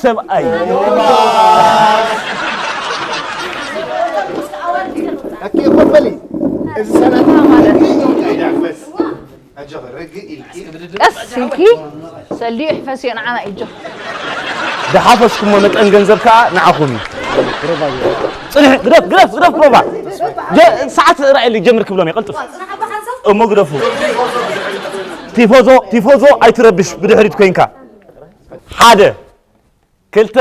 ሰብኣይ ኣኪ ኮበሊ እዚ ሰላም ማለት እዩ። ይዳፈስ ኣጆኺ ርግእ ኢልኪ ቀስ ኢልኪ ሰልዩ ይሕፈስዮ ንዓና እዩ። ዝሓፈስኩሞ መጠን ገንዘብ ከዓ ንዓኹም እዩ። ፅንሕ ግደፍ ግደፍ ግደፍ ፕሮባ ጀ- ሰዓት ራእየሊ ጀምር ክብሎም ይቐልጥፍ እሞ ግደፉ። ቲፎዞ ቲፎዞ ኣይትረብሽ ብድሕሪት ኮይንካ ሓደ ክልተ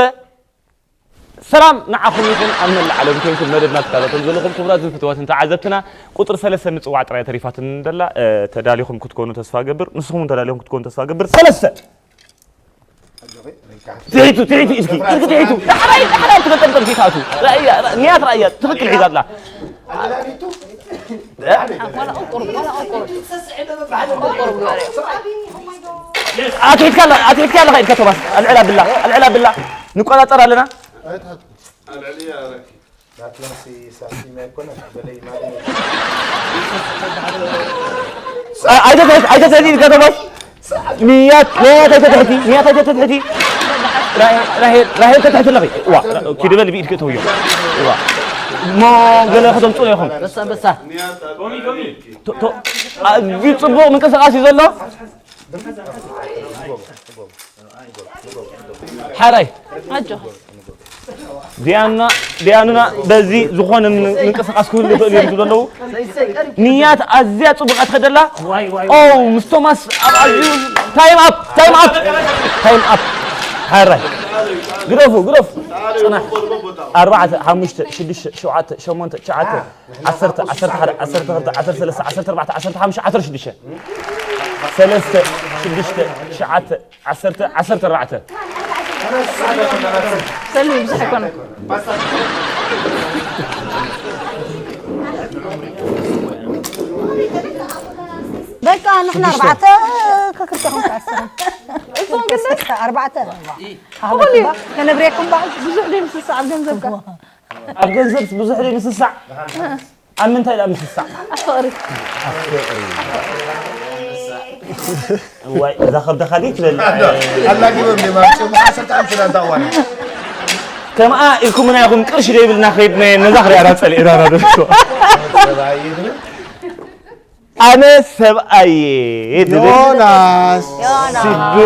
ሰላም ንዓኹም ይኹን ኣብ መላእ ዓለም ኮይንኩም መደብና ትከታተሉ ዘለኹም ክቡራትን ፍትዋትን ተዓዘብትና ቁፅሪ ሰለስተ ምፅዋዕ ጥራይ ተሪፋትን ደላ ተዳሊኹም ክትኮኑ ተስፋ ገብር ንስኹም ተዳሊኹም ክትኮኑ ተስፋ ገብር ሰለስተ ትሒቱ ትሒቱ ኢልኪ ኢልኪ ትሒቱ ዳሕራይ ዳሕራይ ትበጠብጠብ ፊታቱ ንያት ራእያ ትኽክል ሒዛ ኣላ ኣትሒትካ ኣላ ኣትሒትካ ኣለኻ ኢድካ ቶማስ ኣልዕል ኣብላ ኣልዕል ኣብላ ንቆጻጸር ኣለና ኣይተትሕቲ ኢድካ ቶማስ ንያት ንያት ኣይተትሕቲ ንያት ኣይተትሕቲ ራሄል ተትሕቲ ኣለኺ ዋ ኪዲ በል ብኢድኪ እተውዮ ዋ እሞ ገለ ከተምፅኡ ኢኹም ኣዝዩ ፅቡቕ ምንቅስቃስ እዩ ዘሎ ሓራይ ኣጆ ዲያኑና ዲያኑና በዚ ዝኾነ ምን- ምንቅስቃስ ክህሉ ይኽእል እዮም ዝብሉ ኣለዉ ንያት ኣዝያ ፅቡቕ እያ ትኸደላ ኦ ምስ ቶማስ ኣብ ኣዝዩ ታይም ኣፕ ታይም ኣፕ ታይም ኣፕ ሓራይ ግደፉ ግደፉ ፅናሕ ኣርባዕተ ሓሙሽተ ሽዱሽተ ሸውዓተ ሸሞንተ ትሽዓተ ዓሰርተ ዓሰርተ ሓደ ዓሰርተ ክልተ ዓሰርተ ሰለስተ ዓሰርተ ኣርባዕተ ዓሰርተ ሓሙሽተ ዓሰርተ ሽዱሽተ ሰለስተ ሽዱሽተ ትሽዓተ ዓሰርተ ዓሰርተ ኣርባዕተ ሰልሚ ብዙሕ ኣይኮነ በቃ ንሕና ኣርባዕተ ከክልተኹም ተኣስሩ እዞም ግን ኣርባዕተ ከነብሬኩም በዓል ብዙሕ ደይ ምስሳዕ ኣብ ገንዘብካ ኣብ ገንዘብ ብዙሕ ደይ ምስሳዕ ኣብ ምንታይ ዳ ምስሳዕ ኣፍቕሪ ዋይ እዛ ከብደኻ ደይ ትበል ኣላጊቦም እዮም ኣብ ጭሙ ዓሰርተ ሓሙሽተ ዳንታ እዋን ከምኣ ኢልኩምና ኢኹም ቅርሺ ደይብልና ከይድና ነዛ ክሪኣና ፀሊእና ናደርሶ ኣነ ሰብኣየ ዝብል ዮናስ ሲዱ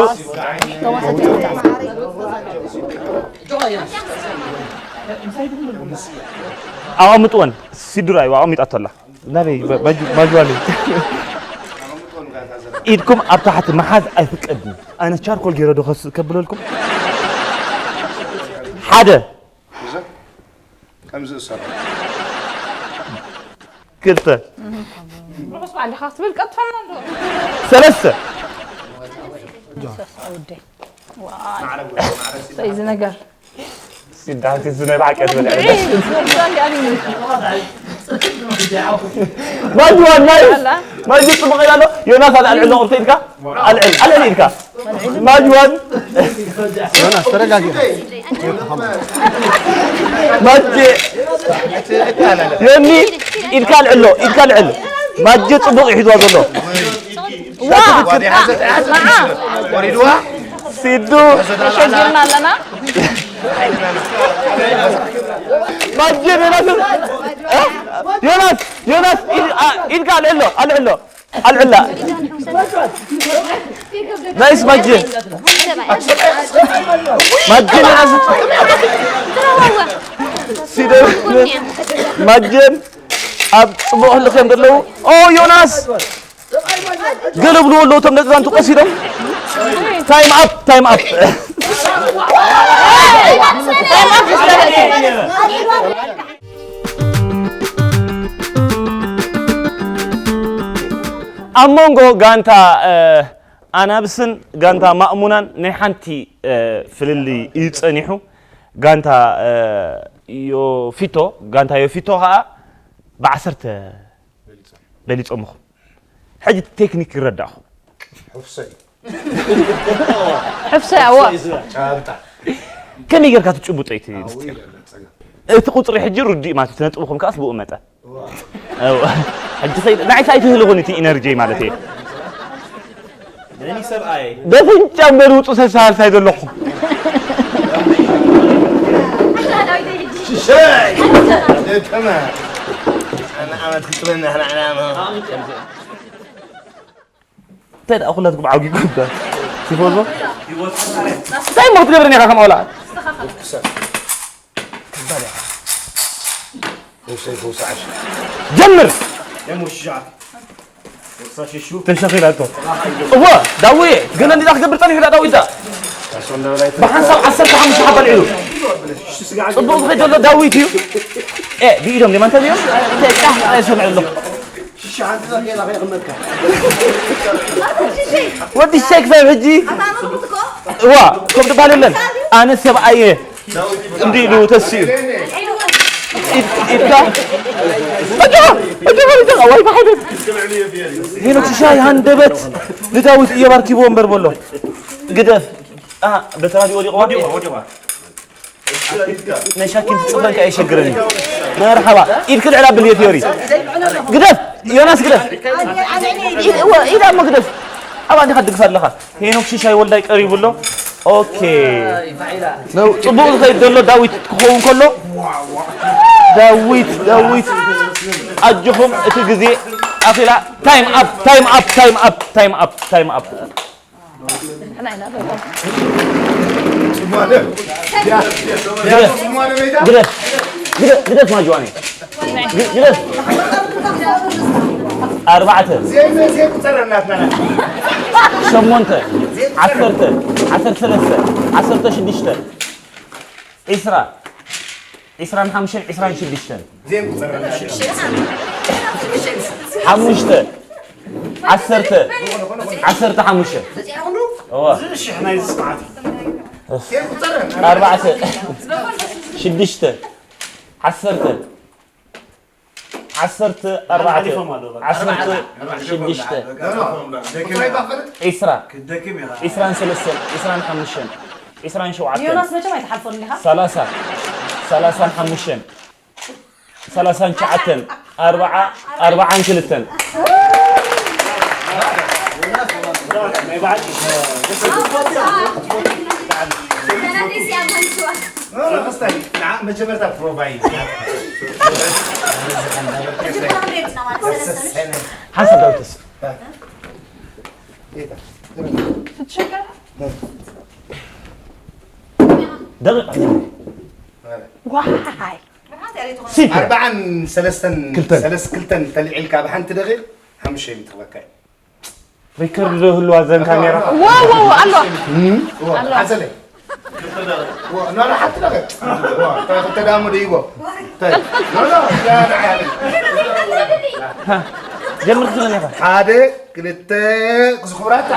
ኣቐምጥወን ሲዱ ራእይዋ ኣቐሚጣቶ ኣላ ናበይ ማጅዋለይ ኢድኩም ኣብ ታሕቲ መሓዝ ኣይፍቀድን ኣነ ቻርኮል ገይረ ዶ ከብለልኩም ሓደ ከምዚ ዝሰራ ክልተ ርሑስ በዓል ዲኻ ክትብል ቀጥፈና ኣሎ ሰለስተ ሰይዚ ነገር ሲዳንቲ ዝነባዕ ቀትበል ማጅዋን ናይ ማጅ ጽቡቕ ኢላ ኣሎ ዮናስ ኣልዕል ቁርተ ኢልካ ኣልዕል ኣልዕል ኢልካ ማጅዋን ዮናስ ተረጋጊ ማጀ ዮኒ ኢድካ ኣልዕሎ ኢድካ ኣልዕል ማጀ ጽቡቕ ይሒዝዋ ዘሎ ወሪድዋ ሲዱ ተሸጊርና ኣለና ማጀ ዮናስ ዮናስ ዮናስ ኢድካ ኣልዕሎ ኣልዕሎ ኣልዕላ ናይስ ማጀ ማጀ ዮናስ ሲዶ ማጀን ኣብ ጽቡቕ ህልኽ እዮም ዘለዉ ኦ ዮናስ ገለ ብሉ ኣለዉ እቶም ደቂ ጋንቱ ቀሲዶም ታይም ኣፕ ታይም ኣፕ ኣብ መንጎ ጋንታ ኣናብስን ጋንታ ማእሙናን ናይ ሓንቲ ፍልልይ እዩ ጸኒሑ። ጋንታ ዮፊቶ ጋንታ ዮፊቶ ከዓ ብዓሰርተ በሊጾምኹም። ሕጂ ቴክኒክ ይረዳእኹም። ሕፍሰይ ሕፍሰይ ኣዋ ጫብጣ ከመይ ጌርካ ትጭብጦ እቲ ምስጢር? እቲ ቁፅሪ ሕጂ ርዱእ ማለት እዩ፣ ነጥብኹም ከኣስ ብኡ መጠን። እው። ሕጂ ሰይ- ንዓይ ሳይ ትህልኹን እቲ ኢነርጂ ማለት እየ። ነኒ ሰብኣይ በፍንጫም በልውጡ ሰሳሃልሳይ ዘለኹም። ሸይ! ደተና! ኣነ ዓመት ክትበና፣ ኣነ ዓመት። እንታይ ደኣ ኩላትኩም ዓጊብኩም እባ? ቲፎዞ? እንታይ እሞ ክትገብረኒ ኢኻ ከም ቆልዓ? ንሰይ ፈውሲ ዓሽ። ጀምር! ተሸኺላቶ። እወ፣ ዳዊት፣ ገለ እንዲዛ ክገብር ጸኒሑ ዳ ዳዊት ዳ። ብሓንሳብ ዓሰርተ ሓሙሽተ ሓባ ኣልዒሉ። ጽቡቕ ዝኸይድ ዘሎ ዳዊት እዩ። ኤ፣ ብኢዶም ዲማ እንታይ እዮም? እንታይ ቃህ ጥራይ ይሰምዕ ኣሎ። ወዲ ሸክ ሰብ ሕጂ። እዋ፣ ከም ትባል የለን። ኣነ ሰብኣየ። እንዲህ ኢሉ ተስኡ። ኢድ-፣ ኢድካ። እጆ፣ እጆ፣ እጆ፣ ዋይ ብሓይለት። ሄኖክ ሽሻይ ሃንደበት ንዳዊት እዮብ ኣርኪብዎ እምበር በሎ። ግደፍ። ኣሃ፣ በቲ ራድዮ ወዲቑዋ። ናይ ሻኪን ትጽበን ከኣ የሸግረኒ። መርሓባ። ኢድክ ልዕል ኣብል የት ዮሪ። ግደፍ፣ ዮናስ ግደፍ። ኢድ፣ እወ፣ ኢድ ኣሞ ግደፍ። ኣብ ኣንዲኻ ትድግፍ ኣለኻ። ሄኖክ ሽሻይ ወልዳይ ቀሪቡ ኣሎ። ኦኬ። ነው፣ ጽቡቕ ዝኸይድ ዘሎ ዳዊት ክኸውን ከሎ፣ ዳዊት፣ ዳዊት፣ ኣጆኹም፣ እቲ ግዜ ኣኺላ። ታይም ኣፕ፣ ታይም ኣፕ፣ ታይም ኣፕ፣ ታይም ኣፕ፣ ታይም ኣፕ። ንሕና ኢና በልኩም። ግደፍ፣ ግደፍ፣ ግደፍ ማጅዋኒ። ግደፍ። ኣርባዕተ። ሸሞንተ። ዓሰርተ። ዓሰርተ ሰለስተ። ዓሰርተ ሽዱሽተ። ዒስራ። ዒስራን ሓሙሽተን፣ ዒስራን ሽዱሽተን። ሓሙሽተ። ዓሰርተ። ዓሰርተ ሓሙሽተ። እዋ። ኣርባዕተ። ሽዱሽተ። ዓሰርተ። ዓሰርተ ኣርባዕተ። ሓሊፎም ኣለዉ፣ በቃ። ዓሰርተ ሽዱሽተ። ዒስራ። ዒስራን ሰለስተን። ዒስራን ሓሙሽተን። ዒስራን ሸውዓተን። ዮናስ መቸም ኣይትሓልፎን ኢኻ። ሰላሳ። ሰላሳን ሓሙሽተን። ሰላሳን ትሽዓተን። ኣርባዓ። ኣርባዓን ክልተን። ናይ በዓል መጀመርታ ፕሮቫይድ ሓሳብ ዳዊትስ ደቂቕ ዋይ ሲፕ ኣርባዓን ሰለስተን ክልተን። ሰለስ ክልተን ተልዒልካ ብሓንቲ ደቂቕ ሓሙሽተ ሚእቲ ክበካ እዩ። ሪከርድ ዶ ህልዋ ዘን ካሜራ? ዋው፣ ዋው፣ ኣሎ። እም? ዋ፣ ኣሎ። ሓዘለ። ዋ፣ ኖ፣ ኖ፣ ሓንቲ ደቂቕ። ዋ፣ ክልተ ዳሞ ደይቦ። ታይ? ኖ፣ ኖ፣ ያ፣ ያ፣ ያ። ሃ፣ ጀምር ክትብል ኢኻ። ሓደ፣ ክልተ፣ ክስኹራት፣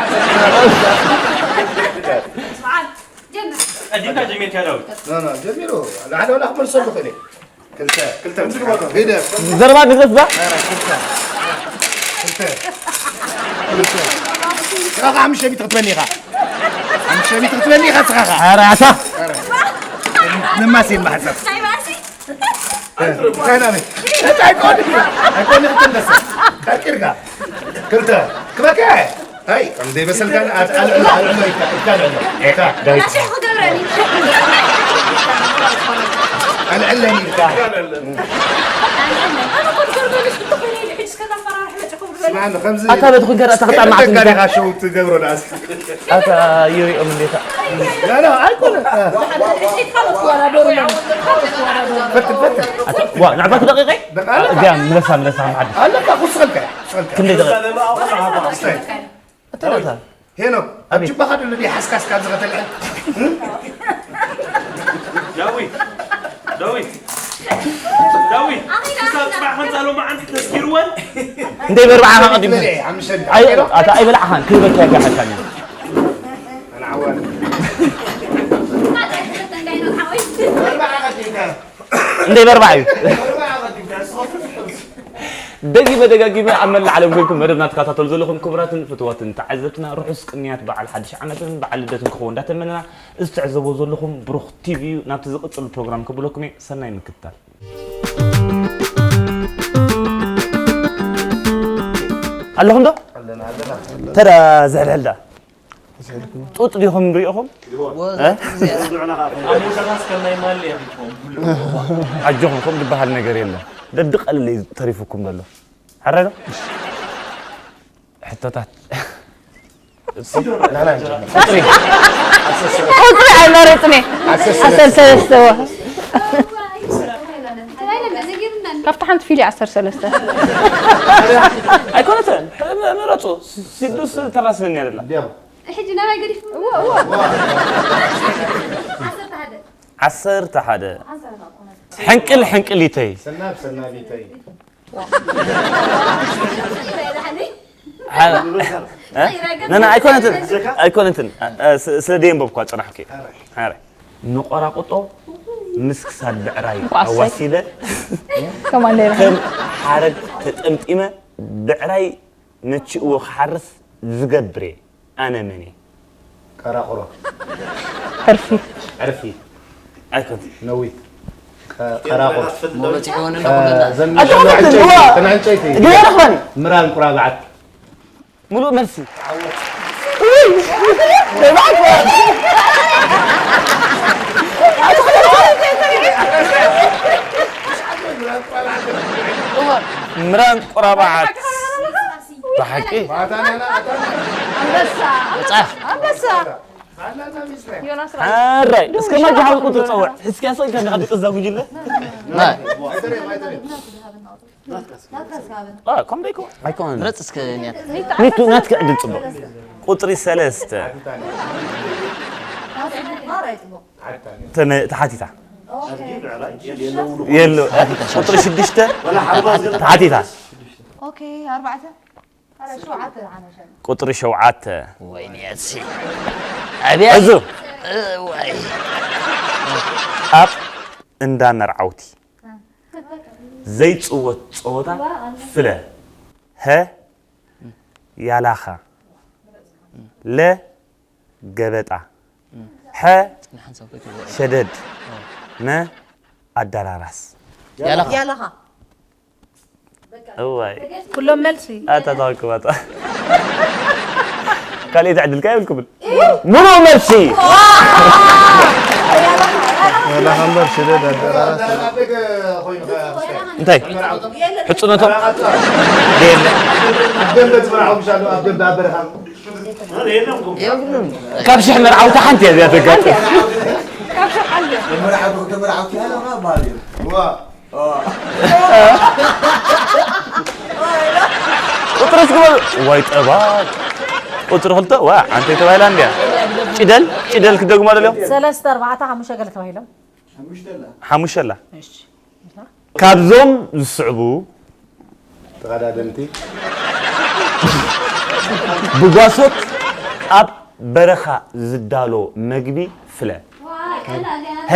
ስምዓት፣ ጀምር። ቀዲምካ ጀሚርካ ዳዊት። ኖ፣ ኖ፣ ጀሚሩ። ላዕለ ወላ ክመልሰሉ ክእል እየ። ክልተ፣ ክልተ፣ ግደፍ። ዘረባ ግደፍ ዛ። ኧረ፣ ክልተ። ክልተ። ክልተ። ስኻ ኸዓ ሓሙሽተ ሚእቲ ክትበኒ ኢኻ። ሓሙሽተ ሚእቲ ክትበኒ ኢኻ ስኻ ኸዓ። ኧረ፣ ኣታ። ኧረ። ንማሲን ማሕሰብ። እንታይ ናበይ? እንታይ ኣይኮን? ኣይኮን፣ ክልተ። ቀርቂርካ። ክልተ። ክበካ። ኣይ፣ ከም ዘይበሰልካ ኣልዕሎ፣ ኣልዕሎ፣ ኢልካ፣ ኢልካ ኣልዕሎ። ኢልካ፣ ዳዊት። ኣልዕለኒ ኢልካ። ስማዕኒ፣ ከምዚ ኣታ በቲ ኮንካ ደኣ ተኸጣ መዓት ኢልካ። ኢኻ ሸው ትገብሮ ደኣ እስኪ። ኣታ ይሪኦም እንዴታ። ላ፣ ላ፣ ኣይኮነ። ፈትን፣ ፈትን። ኣታ፣ ዋ፣ ንዕባቱ ደቂቀ? ደቃ ኣለካ። እዚኣ ምለሳ፣ ምለሳ፣ መዓዲ። ኣለካ፣ ኩስኸልካ፣ ኩስኸልካ። ክንደይ ደቂቀ? እስታይ። ኣታ፣ ኣታ። ሄኖክ፣ ኣብ ኣቤት። ጅባኻ ዶ ነዲኻ ሓስካስ ካብ ዝኸተልዐ? ዳዊት፣ ዳዊት፣ ዳዊት፣ ክሳብ ጽባሕ ከምዛ ሎማዓንቲ ተስጊርወን? እንደ በርባዕኻ ቀዲምካ። በልዕ፣ ሓሙሽተ ኣይ፣ ኣታ ኣይበላዕኻን፣ ክህበካ ይጋሓልካን እዩ። ኣነ ዓዋር። እንደ በርባዕ እዩ። ደጊመ ደጋጊመ ኣብ መላእ ዓለም ኮይንኩም መደብና ትከታተሉ ዘለኹም ክቡራትን ፍትዋትን ተዓዘብትና፣ ርሑስ ቅንያት በዓል ሓድሽ ዓመትን በዓል ልደትን ክኸውን እንዳተመነና፣ እዚ ትዕዘብዎ ዘለኹም ብሩኽ ቲቪ እዩ። ናብቲ ዝቕጽል ፕሮግራም ከብለኩም እየ። ሰናይ ምክትታል። ኣለኹም ዶ? ኣለና፣ ኣለና። ተዳ ዝሕልሕል ዳ? ጡጥ ዲኹም ንሪኢኹም? እ? ኣብ ወደኻስ ከም ናይ ማልያ ቢትኮም። ኣጆኹም፣ ከም ዝበሃል ነገር የለን። ደድቐልለይ ተሪፉኩም ዘሎ። ሓራይ ዶ? ሕቶታት። ቁፅሪ ኣይመረፅኒ። ዓሰርተ ሰለስተ ወ- ካብቲ ሓንቲ ፊልያ ዓሰርተ ሰለስተ። ኣይኮነትን። ምረፁ። ሲዱስ ተራስነኒ ኣደላ። ሕጂ ናባይ ገዲፍኩም? ዓሰርተ ሓደ። ሕንቅል ሕንቅሊተይ። ሰናብ ሰናቢተይ። ነና ኣይኮነትን ኣይኮነትን። ስለ ደየንበብኳ ፅናሕኪ። ንቆራቁጦ ምስ ክሳድ ብዕራይ ኣዋሲለ ከም ሓረግ ተጠምጢመ ብዕራይ መቺእዎ ክሓርስ ዝገብር እየ። ኣነ መን እየ? ቀራቑሮ። ዕርፊ። ዕርፊ። ኣይኮን ነዊት። ቀራቑር። መበፂሒ ሆነ ዘንሸሎ ዕንጨይቲ። ዕንጨይቲ። ግደረኽበኒ። ምራን ቁራብዓት። ሙሉእ መልሲ። ምራን ቁራብዓት። ብሓቂ ኣንበሳ። ዮናስ ራ ሓራይ እስከ ማጃ ሓዊ ቁፅሪ ፀውዕ። እስኪ ኣሰንካ እንዲኻ ድቅዛ ጉጅለ። ከምዶ ይኮ ኣይኮነን። ረፅ እስከ ኒያት ሚቱ ናትካ ዕድል ፅቡቅ። ቁፅሪ ሰለስተ ተሓቲታ። የሎ። ቁፅሪ ሽዱሽተ ተሓቲታ። ኦኬ ኣርባዕተ። ቁፅሪ ሸውዓተ። ወይኒ ኣትሲ ኣብያ ሕዙ ወይ ኣብ እንዳ መርዓውቲ ዘይፅወት ፀወታ ፍለ። ሀ ያላኻ፣ ለ ገበጣ፣ ሐ ሸደድ፣ መ ኣዳራራስ። ያላኻ ያለኻ እዋይ ኩሎም መልሲ ኣታ ተዋክባታ። ካልእ ዕድልካ የብልኩምን። ሙሉእ መልሲ። ወላ ከንበር ሽደድ ኣደራራስ እንታይ ሕፅነቶም ደየለ። ካብ ሽሕ መርዓውቲ ሓንቲ እያ እዚኣ ተጋጥም። ቁፅሪ እስኪ በሉ። ዋይ ጠባል። ቁፅሪ ክልተ ዋ ዓንተይ ተባሂላ እንድያ። ጭደል ጭደል ክደግማ ደልዮም። ሰለስተ ኣርባዕተ ሓሙሽተ ገለ ተባሂሎም። ሓሙሽተ ኣላ። ካብዞም ዝስዕቡ ተቐዳደምቲ ብጓሶት ኣብ በረኻ ዝዳሎ መግቢ ፍለ። ሀ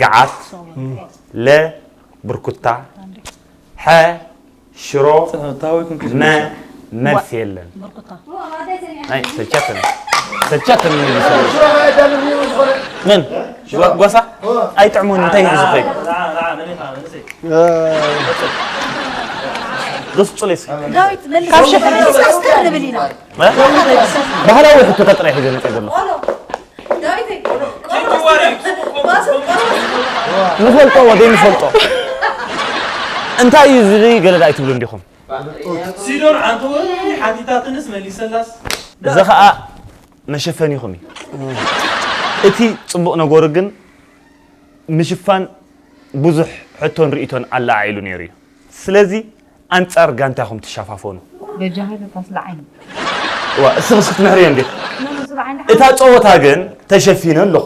ገዓት፣ ለ ብርኩታ፣ ሐ ሽሮ፣ መ መልሲ የለን። ናይ ሰቻትን ሰቻትን ምን ጓ- ጓሳ ኣይጥዕሙን እንታይ ሒዙ ኸይ ዶስ ጹሌስ ዳዊት መልስ ኣስተር ንብል ኢና። ባህላዊ ሕቶታት ጥራይ ሒዘ መጸ ዘሎ ንፈልጦ ወደይ ንፈልጦ እንታይ እዩ ዝብል ገለ ኣይትብሉ እንዲኹም። ሲዶን ዓንተወይ ሓቲታትንስ መሊሰላስ እዚ ኸኣ መሸፈኒኹም እዩ። እቲ ጽቡቕ ነገሩ ግን ምሽፋን ብዙሕ ሕቶን ርእይቶን ኣለዓዒሉ ነይሩ እዩ። ስለዚ ኣንጻር ጋንታኹም ትሸፋፈኑ። በጃኻ ኢለካ ስለ ዓይኒ ዋ እስኽስ ክትምሕርዮ እንዴ? ስለ ዓይኒ እታ ጸወታ ግን ተሸፊነ ኣለኹ።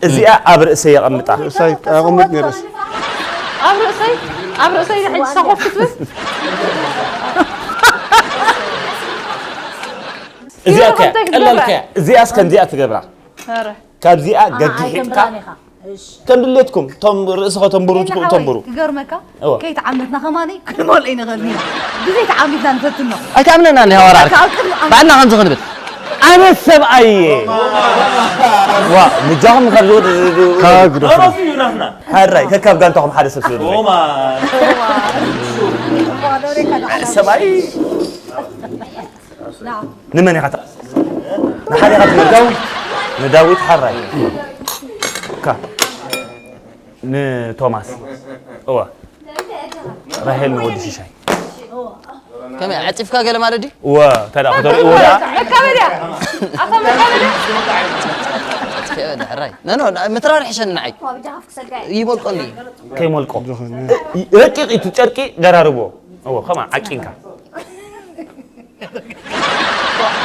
እዚኣ ኣብ ርእሰይ የቐምጣ። ርእሳይ ኣቐምጥ ነይረስ ኣብ ርእሰይ ኣብ ርእሰይ ሕጂ ሰኾፍ ክትብል እዚኣ እኮ እንታይ ክትገብራ? ቀላል እኮ እያ። እዚኣስ ከምዚኣ ትገብራ። ኧረ ካብዚኣ ገጊሕካ ኣይገብራን ኢኻ። እሺ ከም ድሌትኩም ተም- ርእስኻ ተንብሩ ተንብሩ። ከይድ ዓመትና ከማኒ ክንመልኦ ይንኽእል ኢና። ብዘይ ተዓሚትና ንፈትኖ ኣይትኣምነና እንዲ ሃዋር ዓርኪ ካብ ቅድሚ ዓመት ባዕልና ከምዚ ክንብል ኣነ ሰብኣይ እየ። ዋ ምጃኹም ካብ ዝወድ ካብ ግደፉ ሮሲ ዩናፍና ሓራይ ከካብ ጋንታኹም ሓደ ሰብ ስለ ዝኾነ ኦማ ሰብኣይ ንመን ኢኻ ታ- ንሓደ ኢኻ ትምርካው? ንዳዊት ሓራይ። እካ። ንቶማስ። እዋ። ራሄል ንወዲ ሽሻይ። ከመይ፣ ዓጺፍካ ገለ ማለት ድዩ? እዋ፣ እንታይ ደኣ ክትሪእዎ ደኣ? መካበድያ ኣታ መካበድያ ዓጺፍካ ገለ፣ ሕራይ። ኖ፣ ኖ፣ ምትራር ይሕሸኒ ንዓይ። ይሞልቀኒ። ከይሞልቆ። ረቂቕ እዩ እቲ ጨርቂ ደራርቦ። እዎ፣ ከማ ዓቂንካ።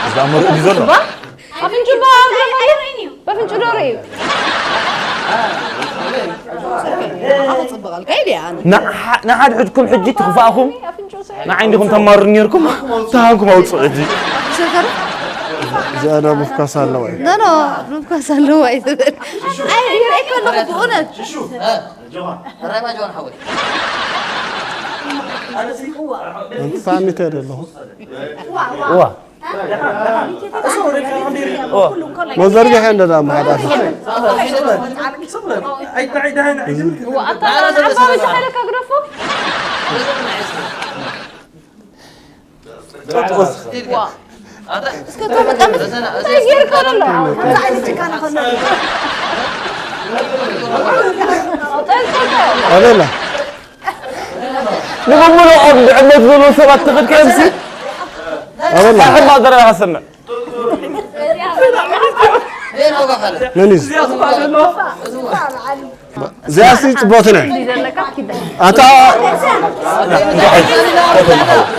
እዛ መርኡ እዩ ዘሎ። ኣፍንጭባ በፍንጭ ዶሮ እዩ። ንሓድሕድኩም ሕጂ ትኽፋእኹም ንዓይ እንዲኹም ተማሩ ነርኩም። ተሃንኩም ኣውፅኡ ሕጂ። እዚኣ ዶ ምፍኳስ ኣለዋ እዩ? ኖ ኖ ምፍኳስ ኣለዋ እዩ ዝብል። ኣይ ይርእየካ ኣለኹ ብእውነት። ራይ ማጆን ሓወይ። ኣንቲ ሳሚተ ደለኹ። እዋ መዘርግሐ እንደዳ መሓዳፊ ኣታ ዓባበ ተሓለካ ግደፎ። እስከ ተመጣመስ እንታይ ጌርካ ዘሎ? ኣበላ ንብምልኦም ብዕመት ዘሎ ሰባት ትኽድ ከየምሲ ኣበላ ሕማቕ ዘረባ ከሰምዕ ቤት ወጋኸለ መን እዩ እዚ? እዚኣሲ ጽቡቕቲ ናይ ኣታ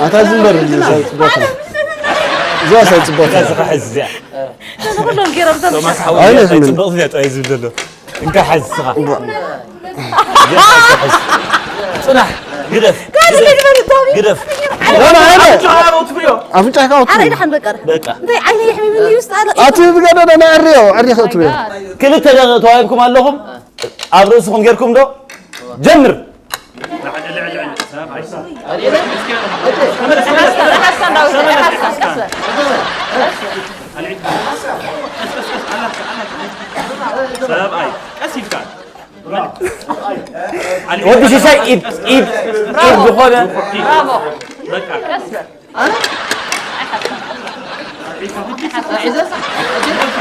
ኣታ ዝንበር እዚኣ ጽቡቕቲ ናይ እዚኣ ሳይ ጽቡቕቲ ናይ ዝኻ ሕዝ እዚኣ ኩሎም ገይሮም ሰብ ቶማስ ኣይነ ሓወይ ዝምን ጽቡቕ እዚኣ ጥራይ ዝብል ዘሎ እንካ ሓዝ ስኻ ጽናሕ ግደፍ ግደፍ ኣፍንጫ ካውት ኣረ ኢድሓን በቀረ በቃ እንታይ ዓይነ ይሕሚምኒ ይውስጥ ኣለ ኣቲ ዝገደደ ናይ ዕርዮ ዕርዮ ከእትብዮ ክልተ ደቂ ተዋሂብኩም ኣለኹም ኣብ ርእስኹም ጌርኩም ዶ ጀምር ሓስካን ዳዊት ሓስካን ቀስ በል። ሰብኣይ ቀስ ኢልካ ወዲ ሽሻይ ኢድ ኢድ ኢድ ዝኾነ ብራቮ በቃ ቀስ በል።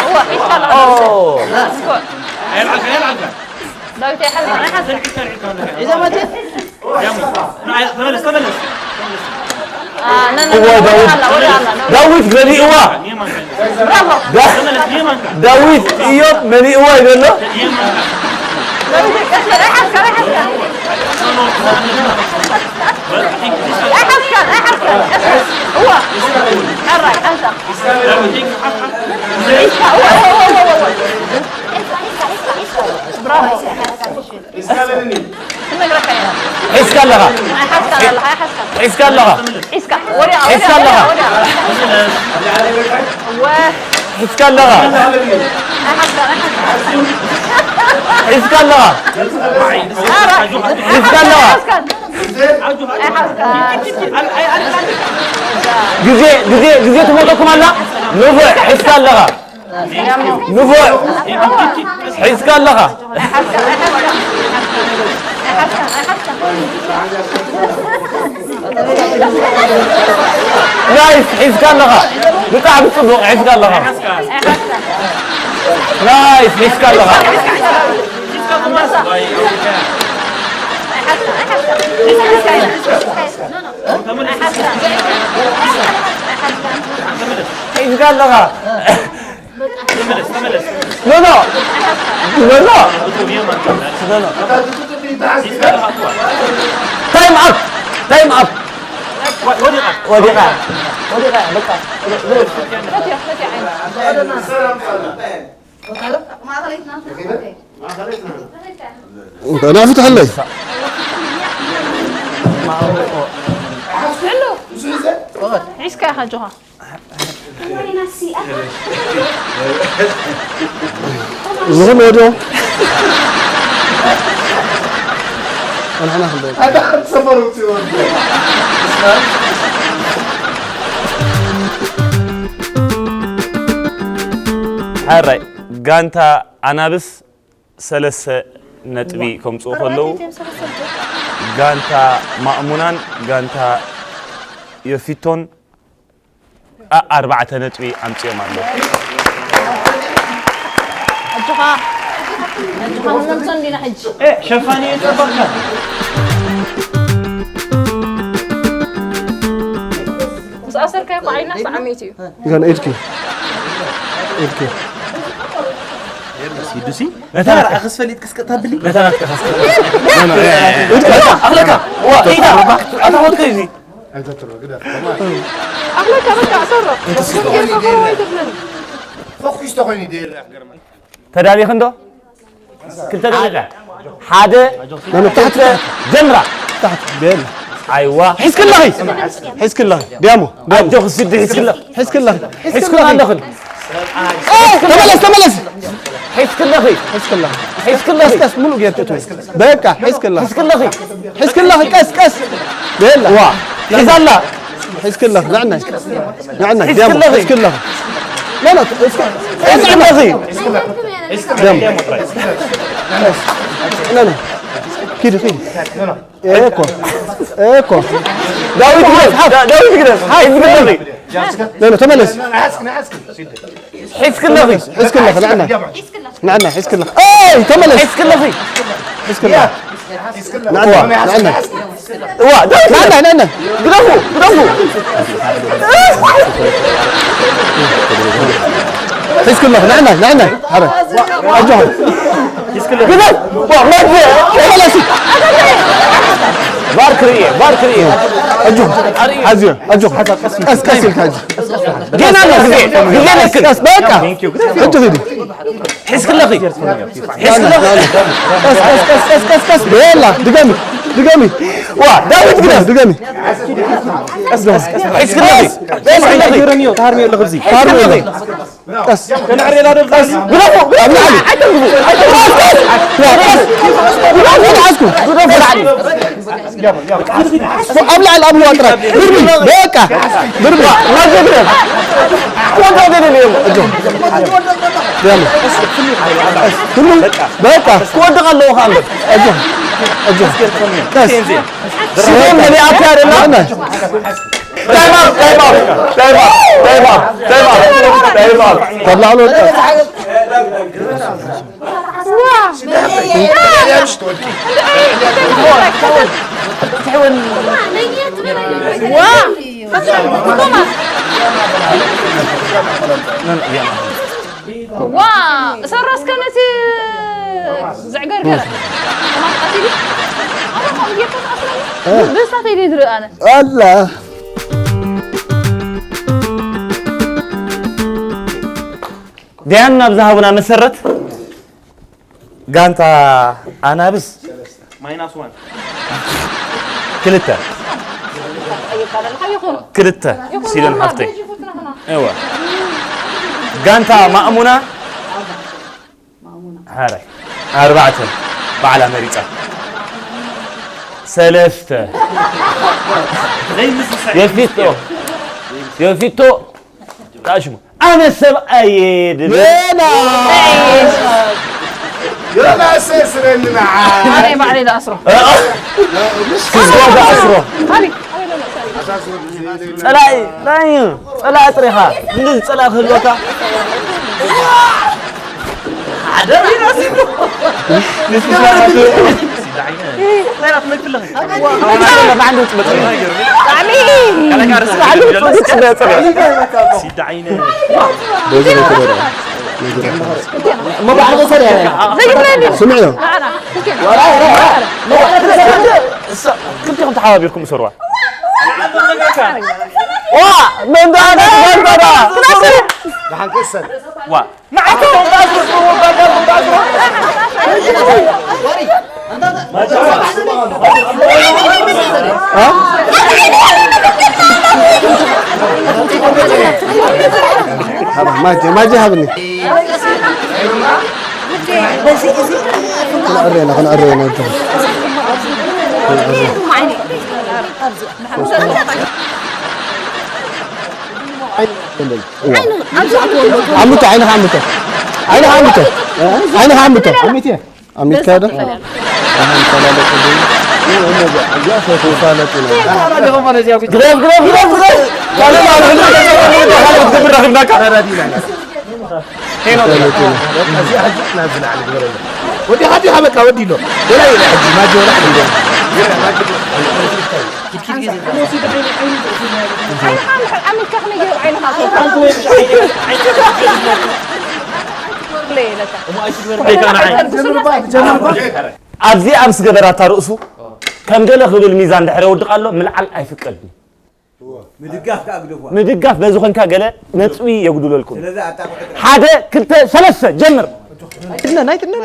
እዋ ሒዝካ ኣለኻ። ኦ እስኮ ኣየልዓልካ ኣየልዓልካ ዳዊት ኣይሓዝካ ኣይሓዝካ። ተልዒልካ ተልዒልካ ኣለካ ያሙ ንዓይ ተመለስ ተመለስ እዋ ዳዊት ዳዊት መሊእዋ የማንካ ዳ- ተመለስ የማንካ ዳዊት እዮም መሊእዋ ይበሎ ሒዝካ ኣለኻ ሒዝካ ኣለኻ ሒዝካ ኣለኻ ሒዝካ ኣለኻ ሒዝካ ኣለኻ ግዜ ግዜ ግዜ ትመጠኩም ኣላ ንፉዕ ሒዝካ ኣለኻ ንፉዕ ሒዝካ ኣለኻ ናይስ ሒዝካ ኣለኻ ብጣዕሚ ፅቡቕ ሒዝካ ኣለኻ ናይስ ሒዝካ ኣለኻ ሒዝካ ኣለኻ ኖ ኖ ኖ ኖ ኖ ታይም ኣፕ ታይም ኣፕ ወዲቓ ወዲቓ በቃ ናፍትሐለይ ሒዝካ ኢኻ ጆኻ ዝኹን ወዲኦም ኣንሕና ክንደይ ሓራይ ጋንታ ኣናብስ ሰለስተ ነጥቢ ከምፅኡ ከለዉ ጋንታ ማእሙናን ጋንታ የፊቶን ኣርባዕተ ነጥቢ ኣምፅኦም ኣለዉ ኣጆኻ፣ ኣጆኻ፣ ክንመልሶ እንዲና ሕጂ። እ፣ ሸፋኒ የጸበቕካ። ምስ ኣሰርካዮ እኮ ዓይና ሰዓመይቲ እዩ። ገና ኢድኪ። ኢድኪ። ሲዱሲ? ነታ ናትካ ክስፈልጥ ክስቀጣ ብሊ? ነታ ናትካ ክስቀጣ። ኣኽለካ! ዋ፣ ኢዳ! ኣታ ሆትከ እዚ? ኣኽለካ፣ በቃ፣ ኣሰሮ። ፈኲስ ተኾይኑ ይደይር፣ ኣኽገርመ። ተዳሊኺ እንዶ? ክልተ ደቂቃ። ሓደ፣ ኖ፣ ኖ፣ ታሕቲ፣ ክልተ፣ ታሕቲ። ጀምራ። ታሕቲ፣ ቤል። ኣይዋ። ሒዝክለኺ። ሒዝክለኺ። ዲያሞ፣ ዲያሞ። ኣጆኺ ስዲ፣ ሒዝክለኺ። ሒዝክለኺ። ሒዝክለኺ ኣለኽን። ኤ፣ ተመለስ፣ ተመለስ። ሒዝክለኺ። ሒዝክለኺ። ሒዝክለኺ። ቀስ፣ ቀስ፣ ሙሉእ ጌርኪ እትበይ። በቃ፣ ሒዝክለኺ። ሒዝክለኺ። ሒዝክለኺ፣ ቀስ፣ ቀስ። ቤላ። ዋ፣ ሒዛላ። ሒዝክለኺ፣ ንዕናይ። ንዕናይ፣ ዲያሞ፣ ሒዝክለኺ። ሒዝክለኺ። ኖ፣ ኖ፣ እስከ-፣ ሒዝክለኺ። ዲያሞ። ኖ፣ ኖ። ኪዲ፣ ኪዲ። ኤኮ። ኤኮ። ዳዊት ግደፍ፣ ዳ-፣ ዳዊት ግደፍ። ሓፍ፣ ሓፍ። ኖ፣ ኖ፣ ተመለስ። ሒዝክለኺ። ሒዝክለኺ፣ ንዕናይ። ንዕናይ፣ ሒዝክለኺ። ኤይ፣ ተመለስ። ሒዝክለኺ። ሒዝክለኺ። ንዕናይ፣ ዋ፣ ንዕናይ። ዋ፣ ዳዊት ግደፍ። ንዕናይ፣ ንዕናይ። ግደፉ፣ ግደፉ። ሒዝክለኺ፣ ንዕናይ፣ ንዕናይ። ሓረ። ኣጆኻ። ግደፍ። ዋ፣ መግቢ። ተመለሲ። ባርክ ርእየ፣ ባርክ ርእየ። ኣጆኻ። ሓዝዮ፣ ኣጆኻ። ቀስ፣ ቀስ ኢልካ ሕጂ። ገና ኣሎ ግዜ፣ ግዜ ነክል። ቀስ፣ በቃ። ሕጂ ኺዲ። ሒዝክለኺ። ሒዝክለኺ። ቀስ፣ ቀስ፣ ቀስ፣ ቀስ፣ ቀስ። ቤላ፣ ድገሚ፣ ድገሚ። ዋ፣ ዳዊት ግደፍ። ድገሚ። ሒዝክለኺ። ሒዝክለኺ። ታሃርምዮ ኣለኺ ኣብዚ። ታሃርምዮ ኣለኺ። ቀስ። ተናዕሬና ዶ ቀስ። ግደፉ፣ ግደፉ። ኣብ ላዕሊ። ኣይተንግፉ፣ ኣይተንግፉ። ቀስ፣ ቀስ። ግደፉ፣ ግደፉ። ግደፉ፣ ላዕሊ። ኣብ ላዕሊ ኣብ ህዋ ጥራይ። ብርቢ፣ በቃ። ብርቢ። ናዘ ግደፍ። ወንዶ ገደል እዮም። ኣጆ። ያለ። ሁሉ በቃ። ክወድቕ ኣለዎ ከኣ እምበር። ኣጆ። ኣጆ። ቀስ። ሲሆን ምን ያህል አይደለም? ታይም ኣውት፣ ታይም ኣውት፣ ታይም ኣውት፣ ታይም ኣውት፣ ታይም ኣውት፣ ታይም ኣውት፣ ታይም ኣውት። ካብ ላዕሊ ወድቀ። ዋ፣ እሰራ እስከ ነቲ ዘዕገርገረ። ከማን ቀቲሉ። ኣረ፣ ከምኡ ጌርካ ትኣስረኒ? እ። ብዝታ ከይደ ዝርኢ ኣነ። ኣላ። ዲያን ናብ ዝሃቡና መሰረት፣ ጋንታ ኣናብስ ማይናስ ዋን። ክልተ። ክልተ። ሲለን ሓፍተይ። እወ። ጋንታ ማእሙና። ሓራይ። ኣርባዕተ። ባዕላ መሪጻ። ሰለስተ። የፊቶ። የፊቶ። ጣሽሙ። ኣነ ሰብኣይ ድብል። ዮና! ዮናስ ስረኒ ንዓ። ኣነ ባዕለይ ዝኣስሮ። እ፣ እ። ኣስሮ፣ ኣስሮ። ኣበይ? ኣበይ ዘሎ? ጸላኢ፣ ጸላኢ፣ ጸላኢ ጥሪኻ። እንደዚ ጸላኢ ክህልወካ። ሓደ ዮናስ ይብሎ። ንሱ ሰብኣይ። ስምዕዮ። ክልቲኹም ተሓባቢርኩም እሰርዋ። ዋ፣ መንዳዳ፣ መንዳዳ። ዋ። ማጀ፣ ማጀ ሃብኒ። ክንዕረና፣ ክንዕረና፣ ዓምቶ፣ ዓይንኻ ዓምቶ። ዓይንኻ ዓምቶ። ዓይንኻ ዓምቶ። ዓሚትካ ዶ? ግረፍ፣ ግረፍ፣ ግረፍ፣ ግረፍ። ካልእ ማለት ነው። ካልእ ክትገብር ረኺብናካ። ሄኖክ። በቃ እዚኣ ሕጂ ናብዚ ላዕሊ ግበረሉ። ወዲኻ ዲኻ በቃ ወዲሎ። ወላ ኢለ ሕጂ ማጆ ወላ ኢለ። ኣብዚ ኣብ ዝገበራታ ርእሱ ከም ገለ ክብል ሚዛን ድሕሪ የውድቕ ኣሎ፣ ምልዓል ኣይፍቀድን። ምድጋፍ ከኣ ግደፉ። ምድጋፍ በዚ ኮንካ ገለ ነጥቢ የጉድለልኩም። ስለዚ ኣጣቕዑ ጥራሕ። ሓደ፣ ክልተ፣ ሰለስተ፣ ጀምር። ኣይትነ-፣ ኣይትነ-፣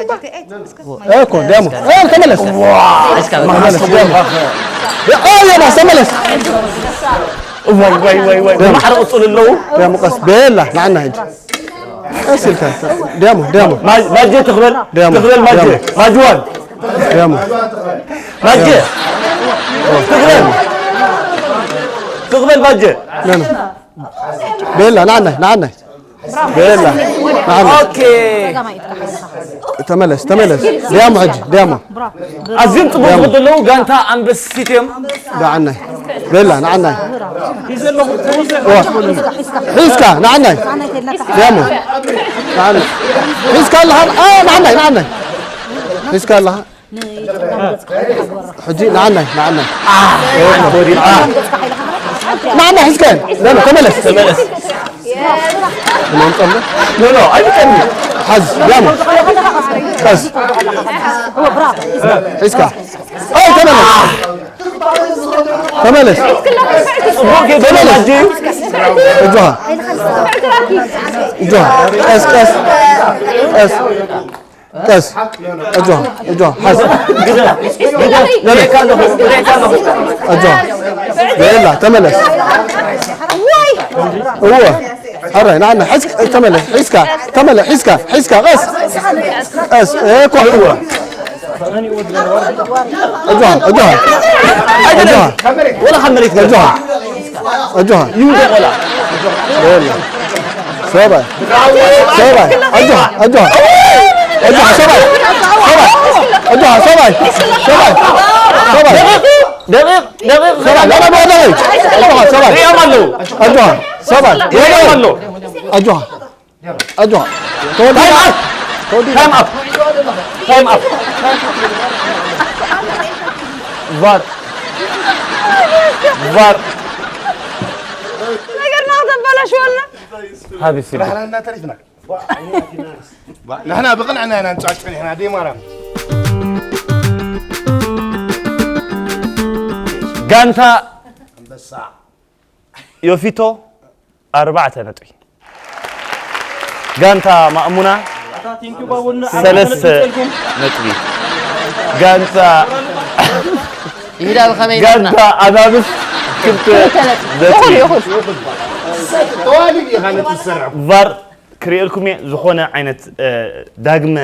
እኮ ዲያሞ። እ፣ ተመለስ። ተመለስ፣ ዲያሞ። እ፣ ዮናስ፣ ተመለስ። ዋይ፣ ዋይ፣ ዋይ፣ ዋይ። ዲያሞ። ማዕረ ቅጽሉ ኣለዉ። ዲያሞ፣ ቀስ በላ፣ ንዓና ሕጂ። ቀስ ኢልካ። ዲያሞ፣ ዲያሞ። ማ-፣ ማጀ ትኽበል፣ ዲያሞ፣ ትኽበል ማጀ። ዲያሞ። ማጅዋን። ዲያሞ። ማጀ። ትኽበል። ትኽበል ማጀ። ኖ፣ ኖ። ቤላ፣ ንዓናይ፣ ንዓናይ። ቤላ፣ ንዓናይ። ኦኬ። ተመለስ፣ ተመለስ። ዲያሞ ሕጂ፣ ዲያሞ። ኣዝዮም ጽቡቕ ዲያሞ። ዝኸዱ ዘለዉ ጋንታ ኣንበሲት እዮም። ንዓናይ። ቤላ፣ ንዓናይ። ዋ። ሒዝካ፣ ንዓናይ። ዲያሞ። ንዓናይ። ሒዝካ ኣለኻ? ኣ፣ ንዓናይ፣ ንዓናይ። ሒዝካ ኣለኻ? ሕጂ ንዓናይ፣ ንዓናይ። ንዓናይ ሒዝካ። ኖ፣ ኖ፣ ተመለስ። ተመለስ። ኖ፣ ኖ፣ ኣይትቀድም። ሓዝ፣ ዲያሞ። ቀስ። ሒዝካ። ኣይ፣ ተመለስ። ተመለስ። ጽቡቕ ጌጋ ተመለስ። ሕጂ። እጆኻ። እጆኻ። ቀስ፣ ቀስ። ቀስ። ቀስ። እጆኻ። እጆኻ። ሓዝ። ግደፍ። ግደፍ። ይሪኤካ ኣለኹ። ይሪኤካ ኣለኹ። እጆኻ። የላ፣ ተመለስ። እወ። ሕራይ፣ ንዓና። ሕዝ-፣ ተመለስ። ሒዝካ። ተመለስ። ሒዝካ። ሒዝካ። ቀስ። ቀስ። እኮ። እወ። ኣጆኻ፣ ኣጆኻ። ኣጆኻ። ወላ ካብ መሬት ገለ። ኣጆኻ። ኣጆኻ። ይውደቕ ወላ። ወላ። ሰባይ። ሰባይ። ኣጆኻ፣ ኣጆኻ። ኣጆኻ፣ ሰባይ። ሰባይ። ኣጆኻ፣ ሰባይ። ሰባይ። ሰባይ። ደቂቕ፣ ደቂቕ፣ ደቂቕ። ሰባይ። ደቂቕ፣ ደቂቕ። ኣጆኻ፣ ሰባይ። ሪኦም ኣለዉ። ኣጆኻ፣ ሰባይ። ሪኦም ኣለዉ። ኣጆኻ። ኣጆኻ። ተወዲእና። ታይም ኣፕ። ተወዲእና። ታይም ኣፕ። ታይም ኣፕ። ቫር። ቫር። ነገርና ከተበላሽወልና። ሃቢ ሲዲ። ራሕና እናተሪፍና። ንሕና ብቕንዕና ኢና ንጫጭን፣ ንሕና ደይ ማርያም። ጋንታ ኣንበሳ። ዮፊቶ ኣርባዕተ ነጥቢ። ጋንታ ማእሙና ሰለስተ ነጥቢ። ጋንታ ይሁዳ ብኸመይ ይብለና? ጋንታ ኣናብስ ክልተ ነጥቢ። እኹል፣ እኹል። ተዋሊድ ኢኻ ነቲ ዝሰርሕ። ቫር ክርእየልኩም እየ። ዝኾነ ዓይነት፣ እ፣ ዳግመ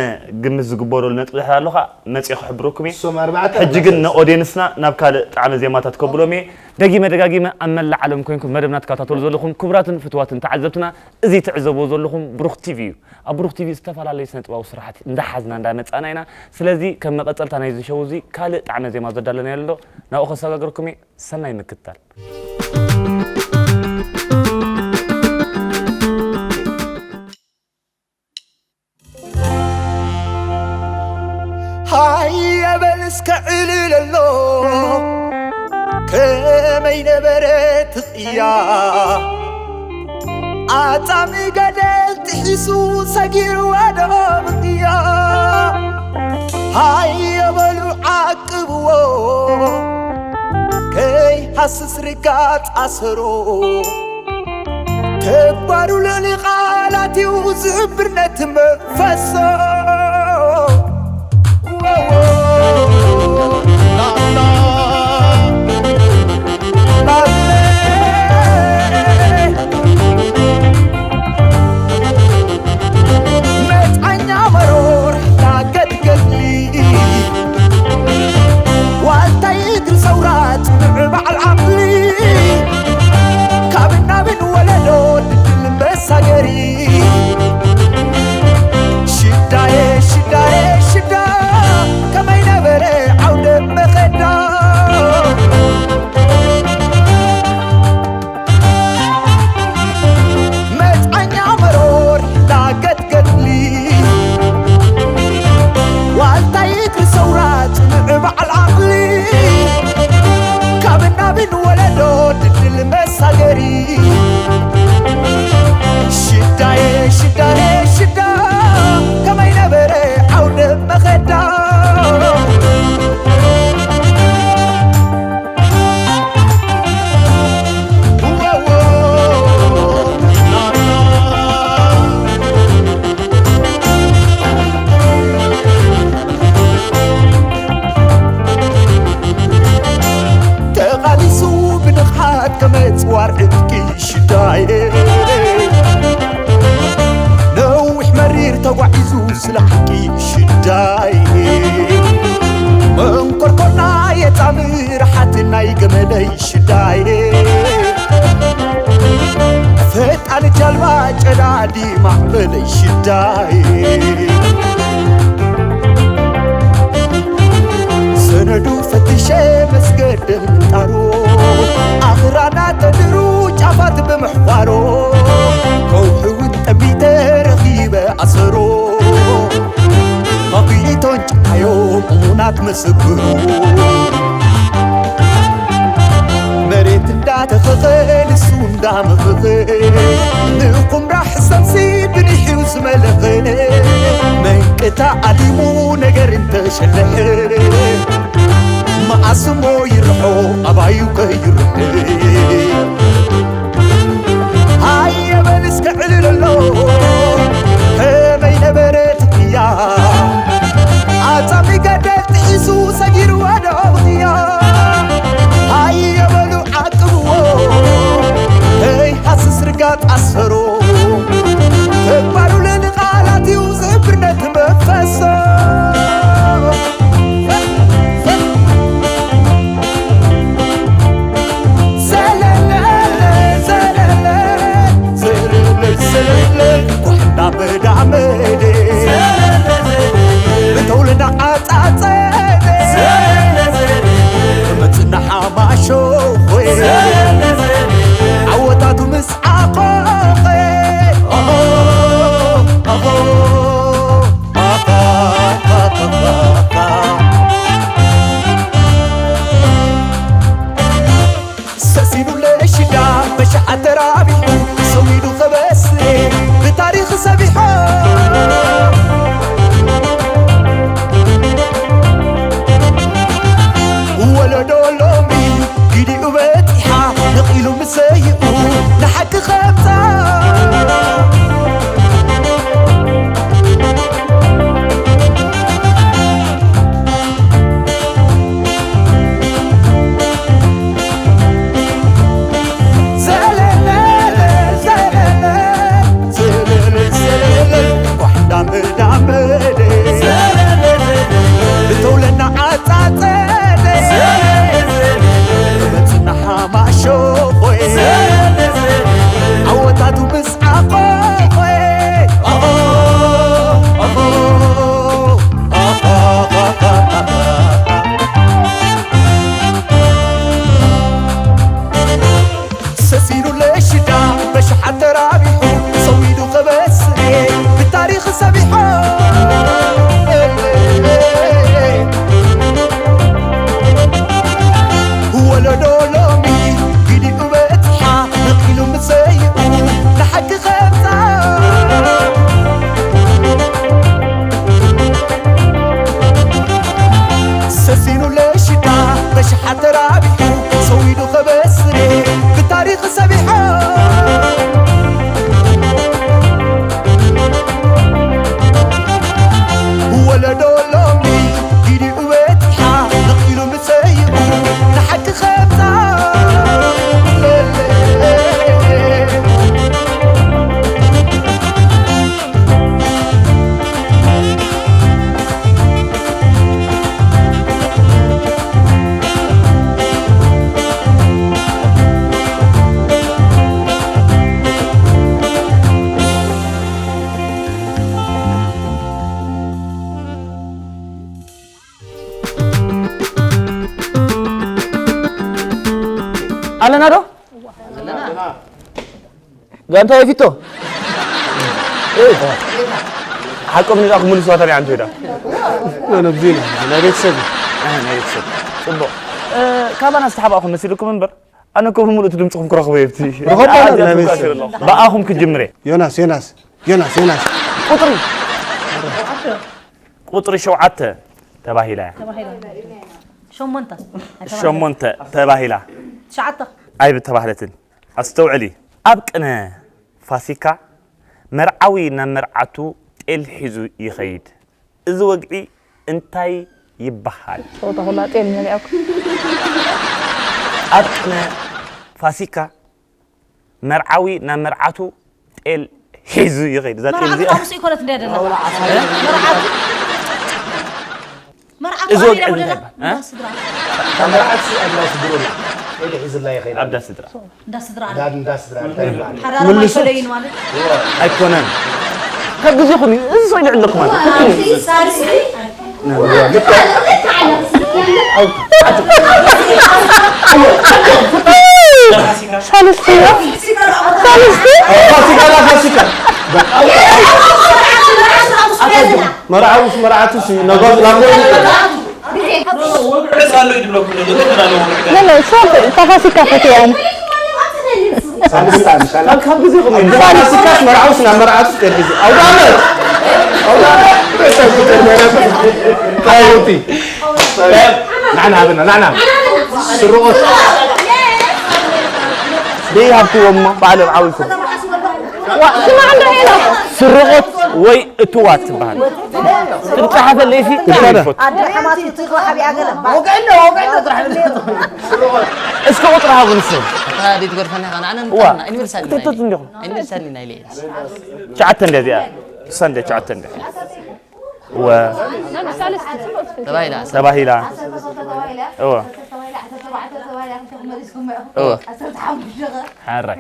ግምት ዝግበረሉ ነጥቢ ድሕር ኣሎ ኸኣ መጽየ ክሕብረኩም እየ። እሶም ኣርባዕተ ሕጂ ግን ንኦድየንስና ናብ ካልእ ጣዕመ ዜማታት ከብሎም እየ። ደጊመ ደጋጊመ ኣብ መላእ ዓለም ኮይንኩም መደብና ትከታተሉ ዘለኹም ክቡራትን ፍቱዋትን ተዓዘብትና፣ እዚ ትዕዘብዎ ዘለኹም ብሩኽ ቲቪ እዩ። ኣብ ብሩኽ ቲቪ ዝተፈላለዩ ስነ ጥበባዊ ስራሓት እንዳሓዝና እንዳመጻና ኢና። ስለዚ ከም መቐጸልታ ናይዚ ሸው እዚ ካልእ ጣዕመ ዜማ ዘዳለናዮ ኣሎ፣ ናብኡ ከሰጋግረኩም እየ። ሰናይ ምክትታል። ሃየ በል እስከ ዕልል ኣሎ፣ ከመይ ነበረት ትቕያ? ኣጻሚ ገደል ጥሒሱ ሰጊርዋ ዶ ብቕያ? ሃየ በሉ ዓቅብዎ፣ ከይሃስስ ርጋጽ ኣሰሮ። ተግባሩ ልዕሊ ቃላት እዩ ዝሕብር ነቲ መንፈሶ። መጽዓኛ መሮር ዳገት ገድሊ ዋልታይ እግሪ ሰውራ ጽኑዕ በዓል ዓቕሊ ካብ ናብን ወለዶ ድልድል መሳገሪ ሽዳየ ንወለዶ ድልድል መሳገሪ ሽዳየ ሽዳየ ሽዳ ከመይ ነበረ ዓውደ መኸዳ ተቓሊሱ ብንቕሓት ከመጽዋር ዕጥቂ ሽዳይ ነዊሕ መሪር ተጓዒዙ ስለ ሓቂ ሽዳይ መንኮርኮርና የጻምር ሓትናይ ገመለይ ሽዳይ ፈጣን ጃልባ ጨዳዲ ማዕበለይ ሽዳይ ሰነዱ ፈትሸ መስገደ ምንጣሮ ኣኽራና ተድሩ ጫፋት ብምሕፋሮ ከውሒ እውን ጠሚተ ረኺበ ኣሰሮ ፋፊዒቶን ጭቃዮ እሙናት መስብሩ መሬት እንዳተኸኸ ንሱ እንዳመኸኸ ንኹምራ ሕሰምሲ ብኒሕዩ ዝመለኸ መንቅታ ኣሊሙ ነገር እንተሸለሐ መኣስሞ ይርሖ ኣባዩ ከይርሕ ሃየ በል እስከ ዕልል ኣሎ ከመይ ነበረት ቅያ ኣጻሚ ገደል ጥሒሱ ሰጊርዋ ዶ ቅያ ሃየ በሉ ዓቅብዎ ከይሃስስ ርጋጥ ኣሰሮ ተግባሩ ለንቓላት እዩ ዝብርነት መፈሶ ዘለለ ዘለለ ዘለለ ዘለለ ኳሕና መዳመዴ ብተውለና ዓጻጸደ መጽና ሓማሾ ኾይ ዓወታቱ ምስ ዓኾኸ ሰሲኑ ለሽዳ በሽሓ ተራቢሑ ሰዊዱ ከበስሬ ብታሪኽ ሰቢሖ ወለዶ ሎሚ ጊዲኡ በጺሓ ነቒሉ ምሰይኡ ንሓቂ ኸምጻ ብተውለና ዓጻጸደ መጽና ሓማሾ ኾይ ዓወታቱ ምስ ዓኾ ኾይ ሰሲኑ ለሽዳ በሽሓት ተራቢሑ ሰዊዱ ከበስሬ ብታሪኽ ሰቢሖ ወለዶ ሎሚ ጊዲኡ በጺሓ ነቒሉ ምሰይኡ ንሓቂ ኸምጻ ሰሲኑ ለሽዳ በሽሓት ተራቢሑ ሰዊዱ ከበስሬ ብታሪኽ ሰቢሖ ወለዶ ሎሚ ጊዲኡ በጺሓ ነቒሉ ምሰይኡ ንሓቂ ኸምጻ ኣለና ዶ? ጋንታ የፊቶ ሓቆም ንዳ ክምልስዋ ተሪዓ እንተ ዳ ነብዚ ናይ ቤተሰብ እዩ። ናይ ቤተሰብ ጽቡቕ እ፣ ካባና ዝተሓባእኹም መሲልኩም እምበር፣ ኣነ እኮ ብምሉእ እቲ ድምፅኹም ክረኽቦ እየ ኣብቲ። ረኸቦ ኣዝያ ናይ ትብቃ መስል። ስለ ኣለኹ። ብኣኹም ክጅምር እየ። ዮናስ፣ ዮናስ፣ ዮናስ፣ ዮናስ። ቁፅሪ። ቁፅሪ ሸውዓተ ተባሂላ እያ። ተባሂላ። ሸሞንተ። ሸሞንተ ተባሂላ። ትሽዓተ። ኣይብተባህለትን። ኣስተውዕሊ። ኣብ ቅነ ፋሲካ መርዓዊ ናብ መርዓቱ ጤል ሒዙ ይኸይድ። እዚ ወግዒ እንታይ ይበሃል? ጸወታ ኩላ ጤል መሊኣኩ። ኣብ ቅነ ፋሲካ መርዓዊ ናብ መርዓቱ ጤል ሒዙ ይኸይድ። እዛ ጤል መርዓቱ እዚኣ ሓሙስ ኣይኮነት እንድያ ደላ። መርዓቱ መርዓቱ እዚ ኣበይ ወግዒ ደላ? እንታይ ይበሃል? እንዳ ስድራ። መርዓት ኣብ እንዳ ስድራ። ጤል ሒዝላ ይኸይድ። ኣብ እንዳ ስድራ። እንዳ ስድራ። እንዳ፣ እንዳ ስድራ እንታይ ይበሃል? ሓራር ምልሱ። ማይከለይን ማለት? ኣይኮነን። ካብ ግዜኹም እዩ። እዚ ሰው ይልዕለኩም ማለት። ሳልስቲ። ሳልስቲ። ሳልስቲ። ፋሲካ፣ ፋሲካ። መርዓውስ መርዓቱስ ነገሩ ናብ ጎኒ። ወግዕስ ኣሎ ይድብለኩም ዘሎ፣ ግን ኣለዎ ወግዕ። لا، لا، صافي، تفاسي كافيتي يعني. ሳልስቲ ኣምሻላ። ካብ ግዜኹም እዩ። ፋሲካስ መርዓውስ ናብ መርዓቱስ ጤል ሒዙ። ኣውደ ዓመት። ኣውደ ዓመት። ካውንቲ። ናዕና ሃበና፣ ናዕና። ስርቆት። ደይ ሃብክዎ እሞ ባዕሎም ዓው ኢልኩም። ዋ፣ ስማዕ እንዶ ሄኖክ። ስርቆት ወይ እትዋት ትበሃል። ክትጸሓፈለይ ሲ ኣደ ሓማት ትግባ ሓቢኣ ገለ። እስከ ቁጥሪ ሃቡ ንሱ። ኣታ ዲት ገርፈና ኻና ኣነ ዋ። ንጠና ዩኒቨርሳል ክትተት እንዲኹም። ዩኒቨርሳል ናይ ሌስ። ትሽዓተ እንደ እዚኣ። እሳ እንደ ትሽዓተ እንደ። ወ ተባሂላ። ተባሂላ። እወ። እወ። ሓራይ።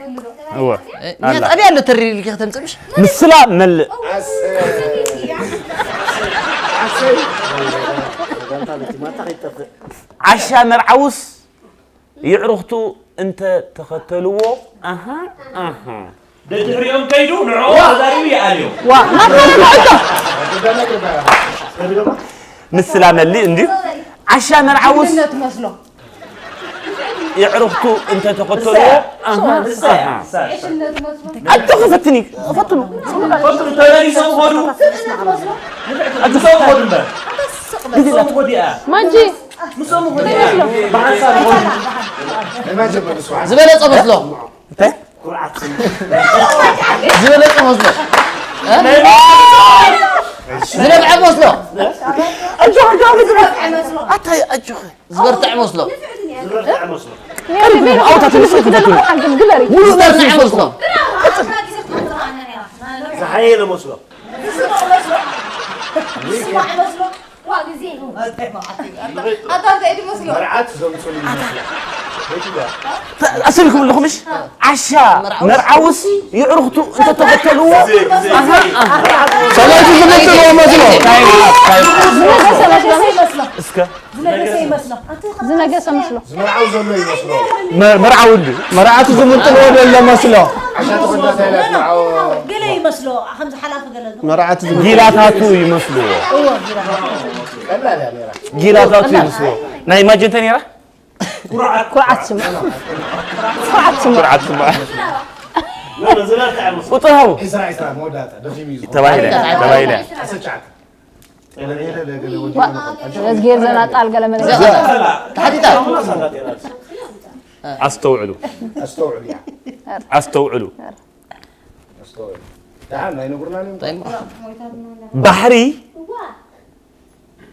እወ። እ፣ ኣላ። ጣብያ ኣሎ ተሪር ኢልኪ ከተምጽእ ምሽ? ምስላ መልእ። ዓሻ መርዓውስ የዕሩኽቱ እንተ ተኸተልዎ፣ ኣሃ፣ ኣሃ። ደድሕሪኦም ከይዱ ንዕኦም ተዛሪቡ ይኣልዮም። ዋ፣ ናትካ ሕቶ። ምስላ መልእ እንድዩ። ዓሻ መርዓውስ ሓድነት መስሎ። የዕሩኽቱ እንተ ተኸተልዎ፣ ኣሃ፣ ኣሃ። ኣጆኺ ፈትኒ፣ ፈትኑ። ፈትኑ፣ ተመሊሶም ኸዱ። ኣጆኺ ኸዱ እምበር። ግዜ ምስኦም ኸዱ እያ። ማጂ። ምስኦም ኸዱ እያ። ብሓንሳብ ኸዱ። ዝበለጸ መስሎ። እንታይ? ዝበለጸ መስሎ። እ? ዝነብዐ መስሎ። ኣጆኺ፣ ኣጆኺ፣ ኣጆኺ። ኣታይ፣ ኣጆኺ። ዝበርትዕ መስሎ። ዝበርትዕ መስሎ። ኣውታ ትንሱ ክፈትኑ። ዝበርትዕ መስሎ። ዝሓየለ መስሎ። ኣታ እንታይ ድመስሎ? መርዓት ዘምፅሉ ይመስላ። ኣሰልኩም ኣለኹም እሺ? ዓሻ መርዓውስ የዕሩኽቱ እንተተኸተልዎ። ሰለዚ ዝምንጥልዎ መስሎ። እስከ ዝነገሰ ይመስሎ። ዝነገሰ መስሎ። ዝመርዓው ዘሎ ይመስሎ። መ-፣ መርዓዊ እንዲ። መርዓቱ ዝምንጥልዎ ዘሎ መስሎ። ዓሻ ተኸዳ እንታይ ኢላ ትመርዓው? ገለ ይመስሎ። ከምዚ ሓላፊ ገለ። መርዓቱ ዝምንጥልዎ። ጊላታቱ ይመስልዎ። እዎ፣ ጊላታቱ። ቀላል እያ ነይራ። ጊላታቱ ይመስልዎ። ናይ ማጀንተ ነይራ? ኩርዓት ስማ። ኩርዓት ስማ። ኩርዓት ስማ። ቁጥር ሃቡ። ዒስራ፣ ዒስራ መወዳእታ ደኺሙ እዩ ዝኸውን። ተባሂለ፣ ተባሂለ። ዓሰርተ ትሽዓተ። እዝጌር ዘና ጣል ገለ መለ። ተሓቲታ። ኣስተውዕሉ። ኣስተውዕሉ፣ ያ። ኣስተውዕሉ። ኣስተውዕሉ። ደሓን ኣይነግሩናን እዮም። ባሕሪ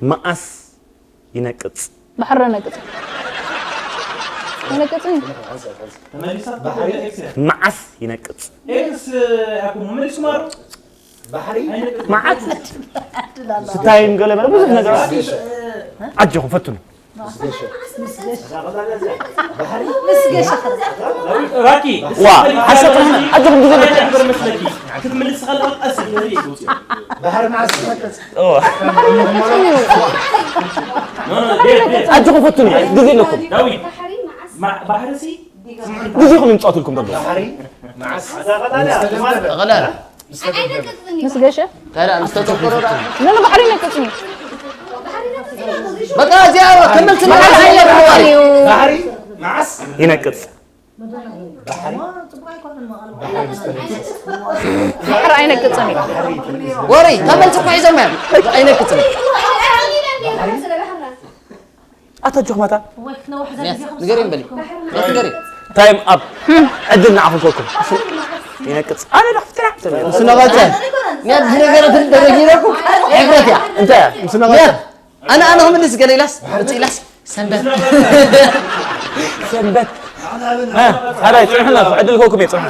መዓስ ይነቅጽ? ባሕሪ ነቅጽ። ይነቅጽ እዩ። ተመሊሳ ባሕሪ መዓስ ይነቅጽ? ኤክስ ያኩሙ መሊሱ ማሩ። ባሕሪ መዓት ስታይን ገለ መለ ብዙሕ ነገር። ኣጆኹም ፈትኑ። ራኪ፣ ዋ፣ ሓሰብ ጥራሕ ኣጆኹም ግዜ ኣለኩም። ክትምልስ ከለኻ ቀስ ክትብል እዩ። ባሕሪ መዓስ ይመጽእ? ኦ። ባሕሪ ይመጽእ እዩ። ኖ፣ ኖ፣ ዴቭ፣ ዴቭ። ኣጆኹም ፈትኑ፣ ግዜ ኣለኩም። ዳዊት፣ ማ-፣ ባሕሪ ሲ ግዜኹም ይምጻእትልኩም ደሎ። ባሕሪ መዓስ? ጠቕላላ። ምስ ገሸ? ታዲያ ምስ ተጠቆረ ዶ? ኖ፣ ኖ፣ ባሕሪ ነቅጽ እዩ። በቃ እዚኣ ክምልስ ባሕሪ ነቅጽ እዩ። ባሕሪ መዓስ ይነቅጽ? ባሕሪ ኣይነቅጽን እዩ። ወረይ ካብ መልሲ እኮ ሒዞም እዮም። ኣይነቅጽን። ኣታ ጆክ ማታ ንገሪም በሊ። ንገሪ። ታይም ኣፕ። ዕድል ንዓኹም ክወኩም። ይነቅጽ። ኣነ ዶ ፍትራ። ስነቐጸ ንያት ዝነገረትን ደረጊረኩም ሕብረት እያ። እንታይ? ስነቐጸ ኣነ ኣነ ክምልስ ገለ ኢላስ እቲ ኢላስ ሰንበት ሰንበት። ኣራይ ጽንሑና ዕድል ክወኩም እየ ጽንሑ።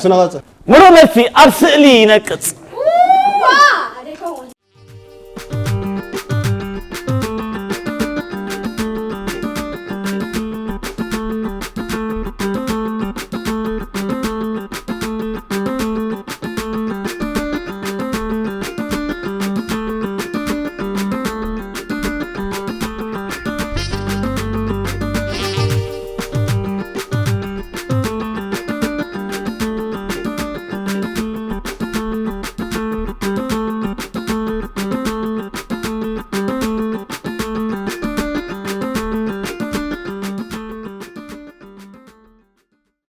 ስነቐጸ ምሩእ መልሲ ኣብ ስእሊ ይነቅጽ።